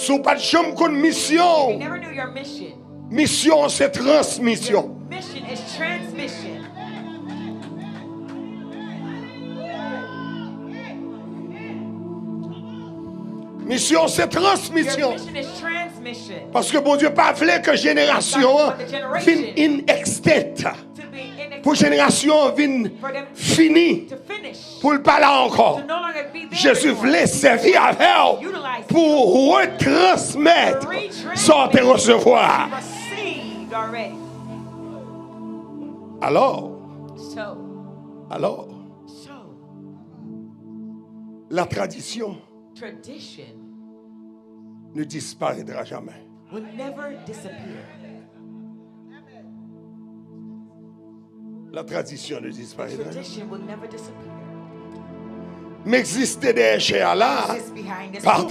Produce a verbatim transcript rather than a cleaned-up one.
Si w pa t janm konn misyon, You never knew your mission. Misyon se Your transmisyon. Mission is transmission. Misyon se Your transmisyon. Mission is transmission. Paske Bondye pa vle ke jenerasyon an vin inextinct. To be in Pou jenerasyon an vin for them fini. To finish. Pou l pa la ankò. To no longer be there Jezi anymore. Vle sèvi avè w pou retransmèt sa w te resevwa. Received already. Alò, So, alò, so, la tradition tradition ne disparaîtra jamais. Will never disappear. La tradition ne disparaîtra jamais. Tradition will never disappear. M egziste dèyè chè a la, This behind this pa pulpit.